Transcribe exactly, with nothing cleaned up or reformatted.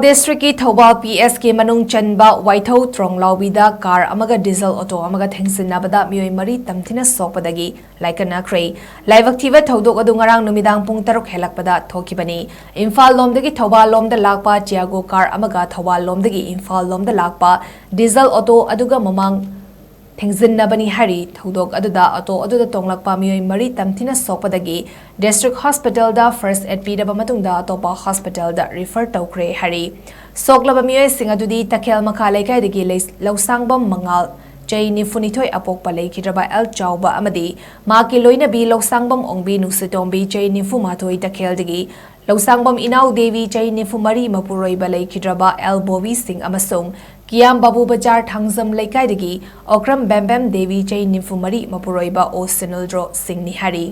ꯗꯤꯁꯇ꯭ꯔꯤꯛꯀꯤ ꯊꯧꯕꯥꯜ ꯄꯤ ꯑꯦꯁꯀꯤ ꯃꯅꯨꯡ ꯆꯟꯕ ꯋꯥꯏꯊꯧ ꯇ꯭ꯔꯣꯡꯂꯥꯎꯕꯤꯗ ꯀꯥꯔ ꯑꯃꯒ ꯗꯤꯖꯜ ꯑꯣꯇꯣ ꯑꯃꯒ ꯊꯦꯡꯖꯤꯟꯅꯕꯗ ꯃꯤꯑꯣꯏ ꯃꯔꯤ ꯇꯝꯊꯤꯅ ꯁꯣꯛꯄꯗꯒꯤ ꯂꯥꯏꯀꯠꯅꯈ꯭ꯔꯦ꯫ ꯂꯥꯏꯕꯛ ꯊꯤꯕ ꯊꯧꯗꯣꯛ ꯑꯗꯨ ꯉꯔꯥꯡ ꯅꯨꯃꯤꯗꯥꯡ ꯄꯨꯡ ꯇꯔꯨꯛ ꯍꯦꯜꯂꯛꯄꯗ ꯊꯣꯛꯈꯤꯕꯅꯤ꯫ ꯏꯝꯐꯥꯜ ꯂꯣꯝꯗꯒꯤ ꯊꯧꯕꯥꯜ ꯂꯣꯝꯗ ꯂꯥꯛꯄ ꯆꯤꯌꯥꯒꯣ ꯀꯥꯔ ꯑꯃꯒ ꯊꯧꯕꯥꯜ ꯂꯣꯝꯗꯒꯤ ꯏꯝꯐꯥꯜ ꯂꯣꯝꯗ ꯂꯥꯛꯄ ꯗꯤꯖꯜ ꯑꯣꯇꯣ ꯑꯗꯨꯒ ꯃꯃꯥꯡ ꯊꯦꯡꯖꯤꯟꯅꯕꯅꯤ ꯍꯥꯏꯔꯤ꯫ ꯊꯧꯗꯣꯛ ꯑꯗꯨꯗ ꯑꯣꯇꯣ ꯑꯗꯨꯗ ꯇꯣꯡꯂꯛꯄ ꯃꯤꯑꯣꯏ ꯃꯔꯤ ꯇꯝꯊꯤꯅ ꯁꯣꯛꯄꯗꯒꯤ ꯗꯤꯁꯇ꯭ꯔꯤꯛ ꯍꯣꯁꯄꯤꯇꯥꯜꯗ ꯐꯥꯔꯁ ꯑꯦꯗ ꯄꯤꯔꯕ ꯃꯇꯨꯡꯗ ꯑꯇꯣꯞꯄ ꯍꯣꯁꯄꯤꯇꯥꯜꯗ ꯔꯤꯐꯔ ꯇꯧꯈ꯭ꯔꯦ ꯍꯥꯏꯔꯤ꯫ ꯁꯣꯛꯂꯕ ꯃꯤꯑꯣꯏꯁꯤꯡ ꯑꯗꯨꯗꯤ ꯇꯈꯦꯜ ꯃꯈꯥ ꯂꯩꯀꯥꯏꯗꯒꯤ ꯂꯩ-, ꯂꯧꯁꯥꯡꯕꯝ ꯃꯉꯥꯜ, ꯆꯍꯤ ꯅꯤꯐꯨꯅꯤꯊꯣꯏ ꯑꯄꯣꯛꯄ ꯂꯩꯈꯤꯗ꯭ꯔꯕ ꯑꯦꯜ ꯆꯥꯎꯕ ꯑꯃꯗꯤ ꯃꯍꯥꯛꯀꯤ ꯂꯣꯏꯅꯕꯤ ꯂꯧꯁꯥꯡꯕꯝ ꯑꯣꯡꯕꯤ ꯅꯨꯡꯁꯤꯇꯣꯝꯕꯤ, ꯆꯍꯤ ꯅꯤꯐꯨ ꯃꯥꯊꯣꯏ ꯇꯈꯦꯜꯗꯒꯤ ꯂꯧꯁꯥꯡꯕꯝ ꯏꯅꯥꯎ ꯗꯦꯕꯤ, ꯆꯍꯤ ꯅꯤꯐꯨ ꯃꯔꯤ ꯃꯄꯨꯔꯣꯏꯕ ꯂꯩꯈꯤꯗ꯭ꯔꯕ ꯑꯦꯜ ꯕꯣꯕꯤ ꯁꯤꯡ ꯑꯃꯁꯨꯡ ꯀꯤꯌꯥꯝ ꯕꯥꯕꯨ ꯕꯖꯥꯔ ꯊꯥꯡꯖꯝ ꯂꯩꯀꯥꯏꯗꯒꯤ ꯑꯣꯀ꯭ꯔꯝ ꯕꯦꯝꯕꯦꯝ ꯗꯦꯕꯤ, ꯆꯍꯤ ꯅꯤꯐꯨ ꯃꯔꯤ ꯃꯄꯨꯔꯣꯏꯕ ꯑꯣ ꯁꯤꯅꯨꯜꯗ꯭ꯔꯣ ꯁꯤꯡꯅꯤ ꯍꯥꯏꯔꯤ꯫